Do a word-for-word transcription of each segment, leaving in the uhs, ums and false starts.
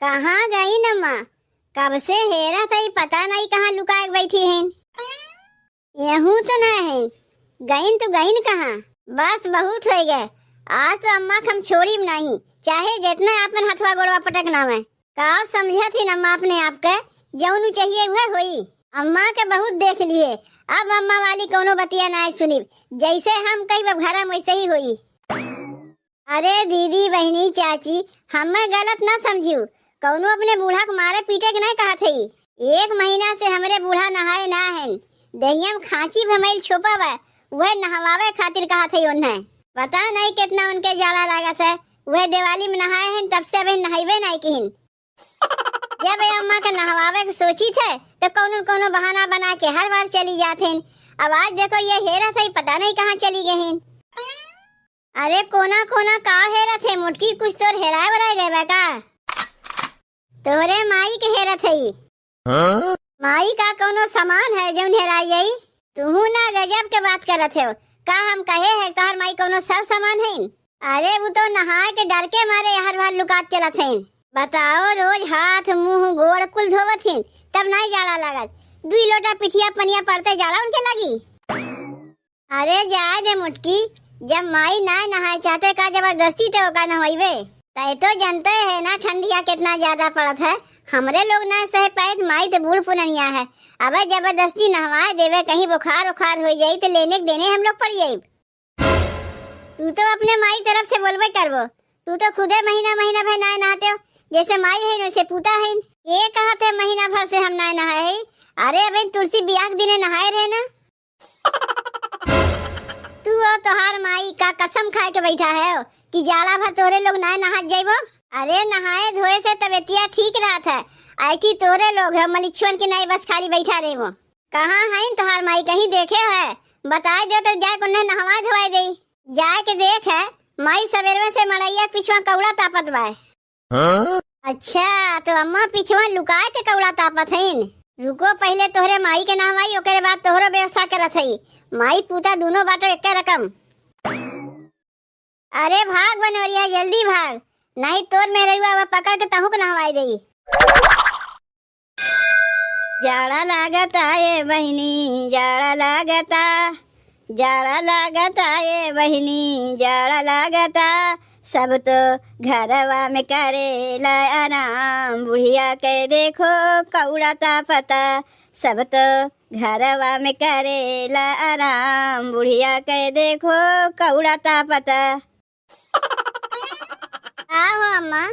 कहाँ गइन अम्मा? कब से हेरत हई, पता नाहीं कहाँ लुकाए के बैठी हइन। यहूँ तो ना हइन, गइन तो गइन कहाँ? बस बहुत होइ गए, आज तो अम्मा के हम छोड़िब नाहीं, चाहे जेतना आपन हथवा गोड़वा पटकना में। का समझत हिन अम्मा अपने आप के, जउन चाहिए उहे होई। अम्मा के बहुत देख लिए, अब अम्मा वाली कउनो बतिया नाहीं सुनिब, जइसे हम कहिब अब घरा में वइसे ही होई। अरे दीदी, बहिनी, चाची, हम्मे गलत ना समझिउ, कउनो अपने बूढ़ा के मारे पीटे के नाहीं कहत हई। एक महीना से हमरे बूढ़ा नहाए ना हइन, देहिया में खाँची भमइल छोपा बा, उहे नहवावे खातिर कहत हई ओन्हे। पता नाहीं केतना उनके जाड़ा लागत है, उहे दिवाली में नहाए हइन, तब से अबहिन नहइबे नाहीं किहिन। जब ए अम्मा के नहवावे के सोचित है, तो कउनो न कउनो बहाना बना के हर बार चली जात हइन। अब आज देखो ये हेरत हई, पता नाहीं कहाँ चली गइन। अरे कोना कोना का हेरत है मोटकी, कुछ तोर हेराए वेराए गए बा का? तोहरे माई के हेरत हई। हाँ? माई का कउनो सामान है जउन हेराई जाई? तुहू ना गजब के बात करत हो। का हम कहे है तोहर माई कउनो सर सामान हइन? अरे उ तो नहाए के डर के मारे हर बार लुकात चलत हइन। बताओ, रोज हाथ मुँह गोड़ कुल धोवत हइन, तब नाहीं जाड़ा लागत। दुई लोटा पिठिया पनिया पड़ते जाड़ा उनके लगी। अरे जाए दे मोटकी, जब माई नाहीं नहाए चाहते का जबरदस्ती ते ओका नहवाइबे? तय तो जनते है ना ठंडिया केतना ज्यादा पड़त है, हमरे लोग नाहीं सह पाइत, माई तो बूढ़ पुरनिया है। अबे जबरदस्ती नहवाए देबे, कहीं बुखार उखार होइ जाई तो लेने के देने हम लोग पड़ जाइब। तू तो अपने माई तरफ से बोलबे करबो, तू तो खुदे महीना महीना भर नाहीं नहाते हो, जइसे माई हइन वइसे पूता हइन। ये कहत है महीना भर से हम नाहीं नहाए हई? अरे अबे तुलसी बियाह के दिने नहाए रहे ना। तू और तोहार माई का कसम खाए के बैठा है कि जाड़ा भर तोहरे लोग नाहीं नहात जाइबो? अरे नहाए धोए से तबेतिया ठीक रहत है, ऐठी तोहरे लोग है मलिच्छुअन के नाहीं बस खाली बैठा रहबो। कहाँ हइन तोहार माई, कहीं देखे है? बताए दे तो जाए के उन्हें नहवाए धोवाए दे। जाए के देख है, माई सबेरवे से मड़इया के पिछुआ कौड़ा तापत बा। हाँ? अच्छा, तो अम्मा पिछुआ लुकाए के कौड़ा तापत हइन। रुको, पहिले तोहरे माई के नहवाई, ओकरे बाद तोहरो व्यवस्था करत हई। माई पूता दूनो बाटो एक्के रकम। अरे भाग बनोरिया, जल्दी भाग, नाहीं तोर मेहररुआ अब पकड़ के तहूँ के नहवाई देई। जाड़ा लागता ए बहिनी, जाड़ा लागता, जाड़ा लागता ए बहिनी, जाड़ा लागता। सब तो घरवा में करेला आराम, बुढ़िया के देखो कौड़ा तापता। सब तो घरवा में करेला आराम, बुढ़िया के देखो कौड़ा तापता। का हो अम्मा,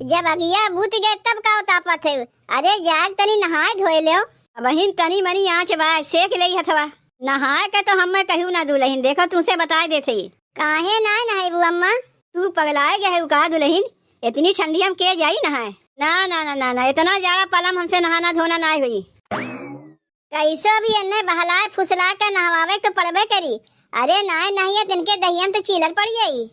जब अगिया बुत गए तब का तापत है? अरे जाग तनी नहाए धोए लेव। अबहिन तनी मनी आँच बा, सेक लेई हथवा। नहाए के तो हम्मे कहियो ना दुलहिन, देखो तुहसे बताए देत हई। काहे नाहीं नहाइबू अम्मा? तू पगलाए गए है का दुलहिन? इतनी ठंडिया में के जाई नहाए? ना, ना, ना, ना, ना, इतना जाड़ा पाला में हमसे नहाना धोना नाहीं होई। कैसो भी एन्ने बहलाए फुसलाए के नहवावे के तो पड़बे करी। अरे नाहीं नहाइए तिनके दहिया में तो चीलर पड़ जाई।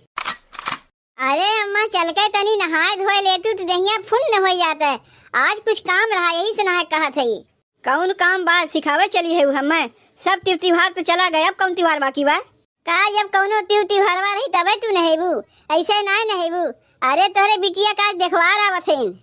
अरे अम्मा, चल के तनी नहाए धोए लेतू तो दहिया फुन्न होइ जात है। आज कुछ काम रहा, यही से नहाए कहत हई। कउन काम बा, सिखावे चली है हम्मे? सब तिर तिउहार तो चला गए, अब कउन तिउहार बाकी बा? का जब कउनो तिर तिउहारवा रही तबे तू नहेबू, ऐसे नाहीं नहेबू। अरे तोहरे बिटिया का आज देखवार आवत हइन।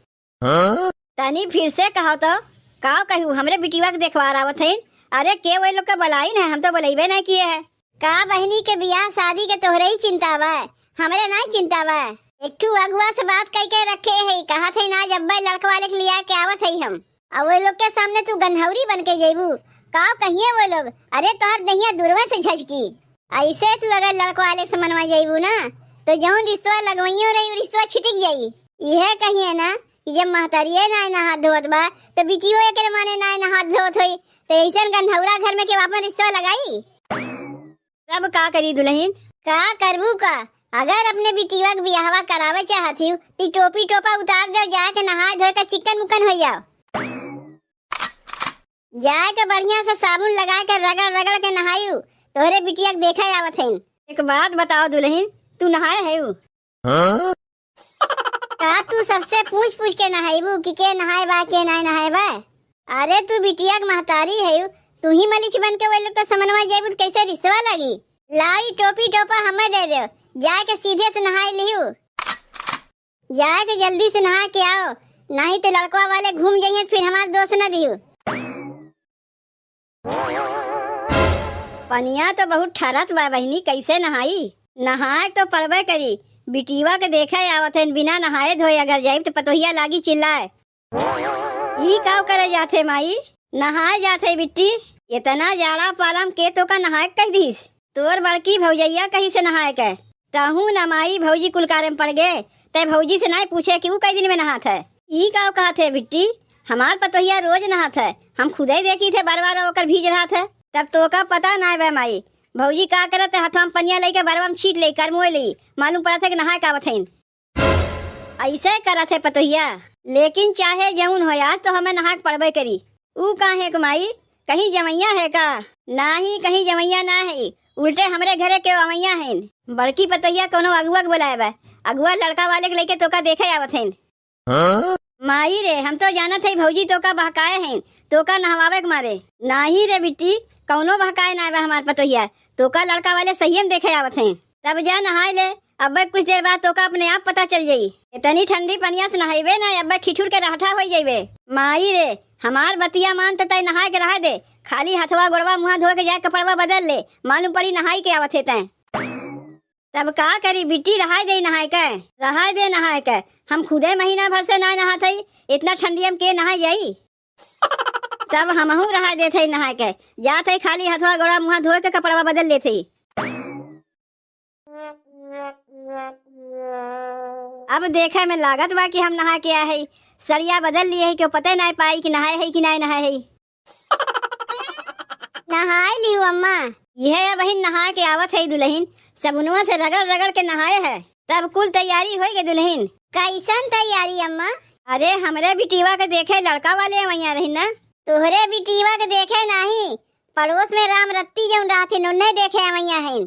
हाँ? तनी फिर से कहो तो, का कहू, हमरे बिटिया के देखवार आवत हइन? अरे के वो लोग के बुलाइन है, हम तो बुलइबे नाहीं किए है। का बहिनी के बियाह शादी के तोहरे ही चिंता बा, हमरे नाहीं चिंता बा। एक ठू अगुआ से बात कइके रखे है, कहत है ना जब्बे लड़कवा लेके लिया के आवत है हम। और वो लोग के सामने तू गन्हौरी बन के जइबू, का कहिए वो लोग? अरे तोहर दहिया दुरवा से झझकी। ऐसे तू अगर लड़कवा लेके समनवा जइबू ना, तो जौन रिश्तवा लगवइयो रही, उ रिश्तवा छिटिक जाई। इहे कहिए ना कि जब महतरिये नाय नहात धोत बा, तो बिटियो एकरे माने नाय नहात धोत होई, तो ऐसन गन्हौरा घर में केहू आपन रिश्तवा लगाई? तब का करी दुलहिन? का करबू का? अगर अपने बिटिया के बियाहवा करावे चाहत ही, ती टोपी टोपा उतार दे, जाके नहाए धोए के चिकन मुकन हो जाओ। जाए के बढ़िया से साबुन लगा के रगड़ रगड़ के नहायु, तोहरे बिटिया के देखे आवत हइन। एक बात बताओ दुलहिन, तू नहाए हयू? हाँ? का तू सबसे पूछ पूछ के नहाइबू कि के नहाए बा, के नाय नहाए बा? अरे तू बिटिया के महतारी हयू, तू ही मलिच बन के वो लोग के समनवा जइबू त कैसे रिश्तवा लागी? लाओ ई टोपी टोपा हमें दे दो, जाए के सीधे से नहाए लिहू। जाए के जल्दी से नहा के आओ, नाहीं तो लड़कवा वाले घूम जइहें, फिर हमार दोष न दिहू। पनिया तो बहुत ठरत बा बहिनी, कैसे नहाई? नहाए तो पड़बे करी। बिटिवा के देखे आवत हन, बिना नहाए धोए अगर जाइब तो पतोहिया लागी चिल्लाए। ई काव करे जाथे माई? नहाए जाथे बिट्टी। इतना जाड़ा पाला म के तोका नहाए के कहि दिहिस? तोर बड़की भौजइया कहिस नहाए के। तहूँ न माई, भौजी कुल कारे म पड़ गे। तै भौजी से नाहीं पूछे कि ऊ कई दिन में नहात है। ई काव कहत है बिट्टी? हमार पतोहिया रोज नहात है, हम खुदे देखित है बरवा रो ओकर भीज रहत है। तब तोका पता नाहीं बे माई, भौजी का करत है, हथवा म पनिया लइके बरवा म छीट लेई, करमोए लेई, मालूम पड़त है कि नहाए के आवत हइन। अइसे करत है पतोहिया, लेकिन चाहे जउन होय, आज तो हमें नहाए के पड़बे करी। ऊ काहे के माई, कहीं जमइया है का? नाहीं, कहीं जमइया ना है, उल्टे हमरे घरे के अमइया हइन। बड़की पतोहिया कउनो अगुआ के बोलाए बा, अगुआ लड़का वाले के लइके तोका देखे आवत हइन। हाँ? माई रे, हम तो जानत हई भौजी तोका बहकाए हइन, तोका नहवावे के मारे। नाहीं रे बिट्टी, कउनो बहकाए नाहीं बा हमार पतोहिया, तोका लड़का वाले सहिये म देखे आवत हइन। तब जा नहाए ले, अब्बे कुछ देर बाद तोका अपने आप पता चल जाई। इतनी ठंडी पनिया से नहइबे ना, अब्बे ठिठुर के रहठा होइ जइबे। माई रे, हमार बतिया मान त तै नहाए के रहे दे, खाली हथवा गोड़वा मुँहा धोए के जाए कपड़वा बदल ले, मालूम पड़ी नहाई के आवत है तै। तब का करी बिट्टी, रहाय दे नहाए के, रहाय दे नहाए के। हम खुदे महीना भर से ना नहात हई, इतना ठंडिया म के नहाए जाई? तब हमहू रहाय देत हई नहाए के, जात हई खाली हथवा गोड़ा मुँहा धोए के कपड़वा बदल लेत हई। अब देखे में लागत बा कि हम नहा के आए हई, सड़िया बदल लिए हई, केहू पते नाहीं पाई कि नहाए हई कि नाहीं नहाए हई। नहाए लिहू अम्मा। इहे अबहिन नहा के आवत है दुलहिन, सबुनवा से रगड़ रगड़ के नहाए है। तब कुल तैयारी होइ गए दुलहिन। कैसन तैयारी अम्मा? अरे हमरे बिटिवा के देखे लड़का वाले अवइया रहिन ना। तोहरे बिटिवा के देखे नाहीं, पड़ोस में राम रत्ती जउन रहथिन उन्हें देखे अवइया हइन।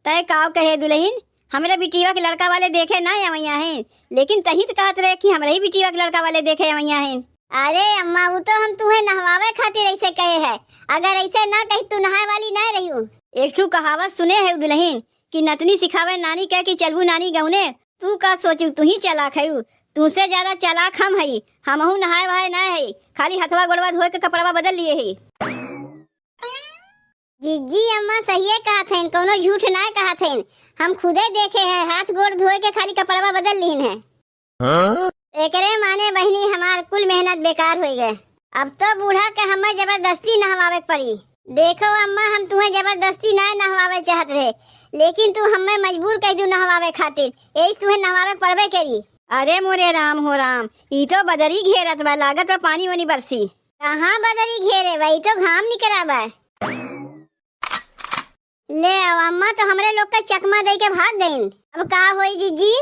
तै काव कहे दुलहिन, हमरे बिटिवा के लड़का वाले देखे ना अवइया हइन, लेकिन तहीं त कहत रहे कि हमरे ही बिटिवा के लड़का वाले देखे अवइया हइन। अरे अम्मा, ऊ तो हम तुहें नहवावे खातिर अइसे कहे है, अगर अइसे ना कही तू नहाए वाली ना रहिउ। एक ठू कहावत सुने है दुलहिन कि नतनी सिखावे नानी के कि चलबू नानी गउने। तू का सोचू, तू ही चालाक है, तुसे ज्यादा चालाक हम हई। हमहू नहाए वहाए ना है, खाली हथवा गोड़वा धोए के कपड़वा बदल लिए है। जिज्जी अम्मा सहिए कहत हइन, कउनो झूठ नाय कहत हइन। हम खुदे देखे हैं, हाथ गोड़ धोए के खाली कपड़वा बदल लीन है। हाँ? एकरे माने बहिनी हमार कुल मेहनत बेकार होइ गए। अब तो बूढ़ा के हमें जबरदस्ती नहवावे के पड़ी। देखो अम्मा, हम तुहें जबरदस्ती नाय नहवावे चाहत रहे, लेकिन तू हमें मजबूर कइ दू नहवावे खातिर, यही तुहें नहवावे के पड़बे करी। अरे मोरे राम हो राम, ई तो बदरी घेरत बा, लागत बा पानी वानी बरसी। कहाँ बदरी घेरे बा, ई तो घाम निकरा बा। ले आओ, अम्मा तो हमरे लोग के चकमा दे के भाग गईन। अब का होई जिज्जी?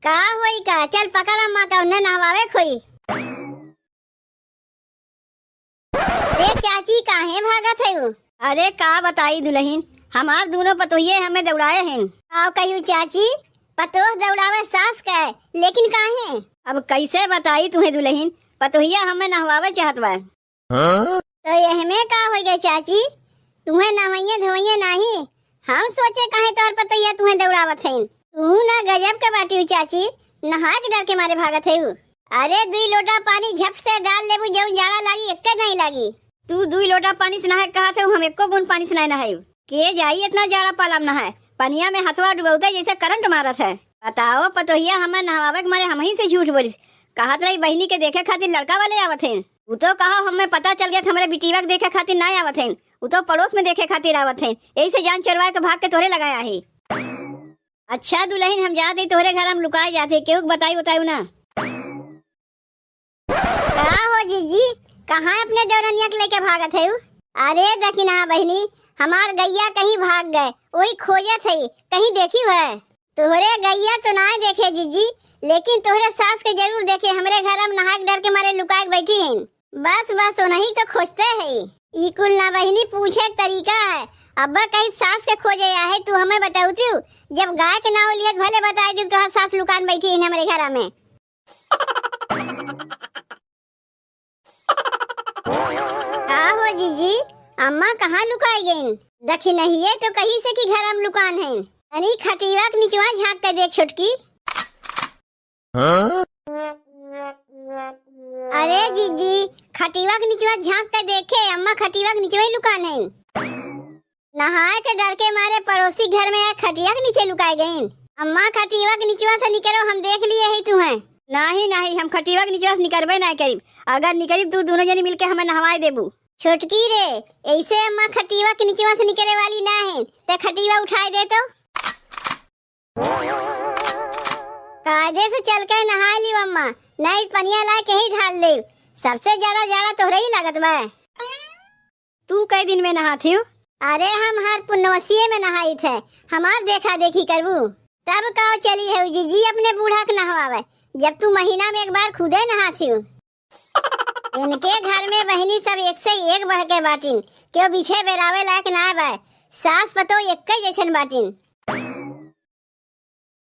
का होई का? चल पकड़ अम्मा का, उन्हें नहवावे खोई। अरे चाची, काहे भागत है वो? अरे का बताई दुलहिन, हमार दूनो पतोहिए हमें दौड़ाए हैं। आओ कहियो चाची, पतोह दौड़ावे सास के, लेकिन काहे? अब कैसे बताई तुहें दुलहिन, पतोहिया हमें नहवावे चाहत बा। हाँ? तो एहमे का होइ गए चाची, तुहें नहवइये धोवइये नाही, हम सोचे काहे तोहर पतोहिया तुहें दौड़ावत हईन। तू ना गजब के बाटी हो चाची, नहाए के डर के मारे भागत है उ। अरे दुई लोटा पानी झप से डाल लेबू, जउन जाड़ा लागी, एक्के नहीं लागी। तू दुई लोटा पानी से नहाए कहत है, हम एक्को बूंद पानी से नहीं नहाए। के जाई इतना जाड़ा पाला में नहाए, पनिया में हथवा डुबौते जैसे करंट मारत है। बताओ पतोहिया, हमें नहवावे के मारे हमही से झूठ बोलिस, कहत रही बहिनी के देखे खातिर लड़का वाले आवत हैं। उ तो कहा हमें पता चल गया कि हमरे बिटिया के देखे खातिर ना आवत हैं, उ तो पड़ोस में देखे खातिर आवत हैं, यही से जान चोरवा के भाग के तोहरे लगाया है। अच्छा दुलहिन, हम जात ही तोहरे घर, हम लुकाए जात ही, केहू के बताई उताई ना। का हो जिज्जी, कहाँ अपने देवरनिया के लेके भागत है? अरे देखी ना बहिनी, हमार गैया कहीं भाग गए, वही खोजत है, कहीं देखी है? तोहरे गैया तो ना देखे जिज्जी, लेकिन तोहरे सास के जरूर देखे, हमरे घर में नहाए के डर के मारे लुकाए के बैठी हैं। बस बस, उन्हीं तो खोजते है। ई कुल ना बहिनी पूछे के तरीका है। अब्बा कहीं सास के खोजे आहे, तू हमें बतौती हूँ, जब गाय के नाव लियत भले बताई दी तोहर सास लुकान बैठी है हमरे घर में। का हो जीजी, अम्मा कहाँ लुकाई गईन? दखिनहिए तो कही से कि घर में लुकान हैं। तनी खटिया के निचवा झाँक के देख छोटकी। हाँ? अरे जीजी, खटिवा के निचवा झांक के देखे, अम्मा खटिवा के निचवा ही लुकान है। नहाए के डर के मारे पड़ोसी घर में आए खटिया के नीचे लुकाए गईन। अम्मा खटिवा के निचवा से निकरो, हम देख लिए ही तुहें। नहीं, नहीं, हम खटिवा के निचवा से निकरबे नहीं करीब। अगर निकरीब तू दोनों जनी मिलके हमें नहवाए देबू। छोटकी रे, ऐसे अम्मा खटिवा के निचवा से निकरे वाली ना है, ते खटिवा उठाए दे तो। कायदे से चल के नहा लियो अम्मा, नहीं पनिया ला के ही ढाल दे। सबसे ज्यादा जाड़ा तोहरे ही लागत बा। तू कई दिन में नहात हियो? अरे हम हर पुन्नवसिये में नहाइत है, हमार देखा देखी करबू। तब का चली है जीजी अपने बूढ़ा के नहवावे, जब तू महीना में एक बार खुदे नहात हियो। इनके घर में बहिनी सब एक से एक बढ़ के बाटिन, केहू बिछे बेरावे लायक ना बा। सास पतोह एक्के जैसन बाटिन।